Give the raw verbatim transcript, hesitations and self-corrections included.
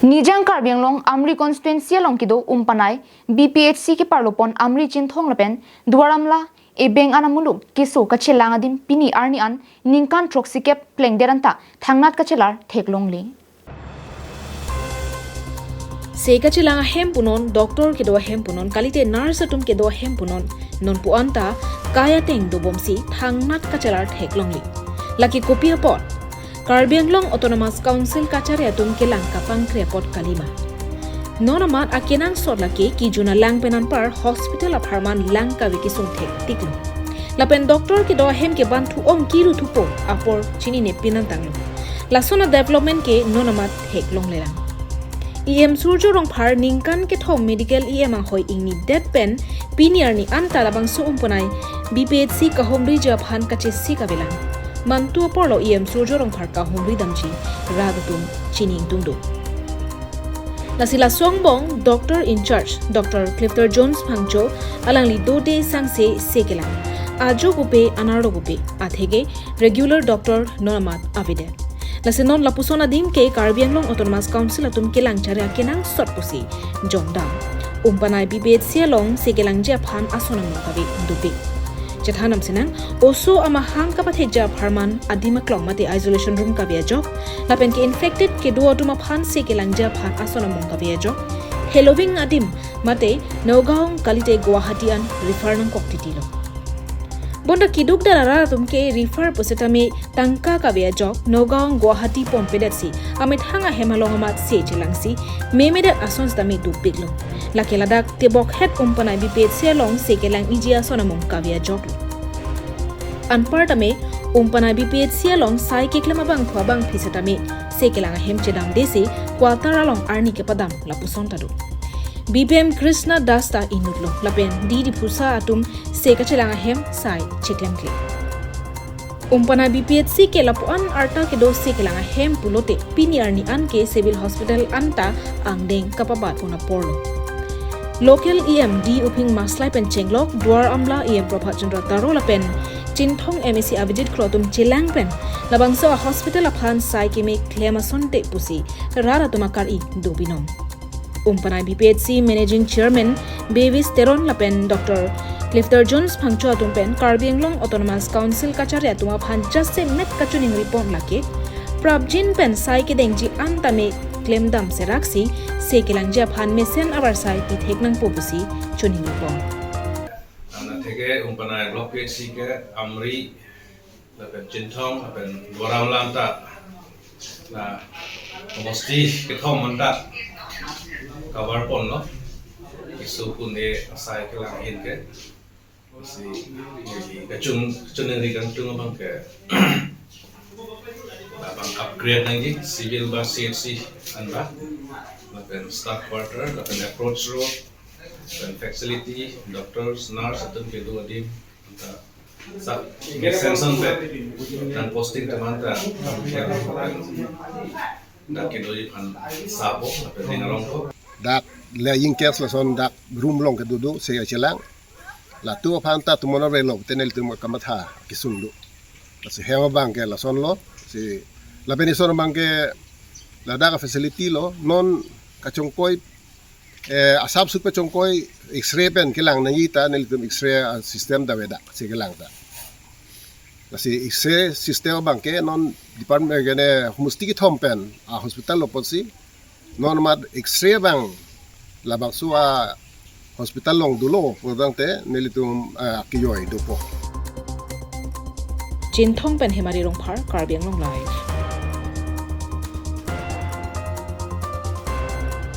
Nijang Karbi Anglong Amri constituency along kedo Umpanai B P H C keparlopon Amri, Chinthong lapen Duar Amla ebeng an amuluk keso kachelang adim pini arni an ningkan throksikep plengdet anta thangnat kachelar theklongle. Se kachelang ahem punon, doctor kedo ahem punon, kalite nurse atum kedo ahem punon, non pu anta kai ateng dobomsi thangnat kachelar theklongle. Lake kopi apot? Karbi Anglong Autonomous Council kachari atum kelang kapangkre apot kalima. Non amat akenangsot lake kejun alang pen anpar hospital apharman lang kave kesung thektiklo. Lapen doctor kedo ahem ke banthu ong kiru thupo apor chinine pinang tanglo. Lason a development ke non amat theklonglelang. E M Surjya Rongphar ningkan kethom medical E M anghoi ingnidet pen pini arni anta labangso Umpanai B P H C kahumriji aphan kachesi kavelang. Mantu aporlo E M Surjya Rongphar kahumri damji rat atum chini ingtungdo. Lasi laso angbong doctor in charge Doctor Clifton Jones Phangcho alangli dode sangse se kelang. Ajo kupe, anerlo kupe, atheke regular doctor non amat avedet. Lasi non lapuson adim ke Karbi Anglong Autonomous Council atum kelang chari akenangsot pusi jongdam. Umpanai B P H C along se kelangji aphan ason amung kave dopik. Chethan damsinang, oso amahang kapathekji apharman adim aklong mate isolation room kave ajok, lapen ke infected kedo atum aphan se kelangji aphan ason amung kave ajok, heloving adim mate Nagaon kalite Guwahati an refer nangkok titilo. Bonta keduk dara atum ke refer pusitame tangka kave ajok Nagaon Guwahati ponpedetsi amethang ahem along amat se chelangsi memedet ason sitame dopiklo. Lake ladak tebokhet Umpanai B P H C along se kelang iji ason amung kave ajoklo. Anpartame Umpanai B P H C along sai keklem abangphu abangphi sitame se kelang ahem chedamdesi quarter along arni kepadam lapuson ta do. B P M Krishna Das ta inutlo lapen D D Phusa atum se kachelang ahem sai cheklemkle. Umpanai B P H C ke lapu-an arta kedo se kelang ahem pulote pini arni an ke civil hospital anta angdeng kapabat un aporlo. Local E M D Uphing Maslai pen chenglok, Duar Amla E M Prabhat Chandra Taro lapen Chinthong M A C Abhijit Kro atum chelang pen labangso a hospital aphan sai keme klem asonte pusi rat atum akar-i do binong. Umpanai B P H C Managing Chairman Bevis Teron lapen Doctor Clifton Jones Phangcho atum pen Karbi Anglong Autonomous Council kachari atum aphan jasemet kachiningri pon lake prapjin pen sai kedengji an tame klemdam seraksi se kelangji aphan mesen avarsai pithek nangpo pusi chiningripon. Ana theke Umpanai Block P H C ke Amri lapen Chinthong lapen Duar Amla anta, na homosti kethom anta cover ponlo. Keso pune asai kelang ahin ke. Si neli kachung, kachiningri kangtung abang ke labang upgrade nangji civil ba C H C anba, lapen staff quarter, lapen approach road, lapen facility, doctors, nurse atum kedo adim anta sa mesen asonte, dan posting teman ta, ya, dak kedoji aphan sabo, lapen ning arongpo. Dak le ingkes lason dak room along kedo do se chelang. Latum aphan ta tumon avelo te nelitum kamatha kesung do. Lasi hem abang ke lasonlo, si lapen ison abang ke ladak a facility lo, non kachongkoi, eh, asap sup kachongkoi X-ray pen kelang nangji ta nelitum X-ray, ah, system ta avedak, si kelang ta. Lasi X-ray system abang ke non department ke ne homosti kethom pen a hospital lo pusi non amat X-ray abang labangso a hospital along dolo pudangte nelitum, ah, kejoi dopo. Chinthong pen Hemari Rongphar, Karbi Anglong Live.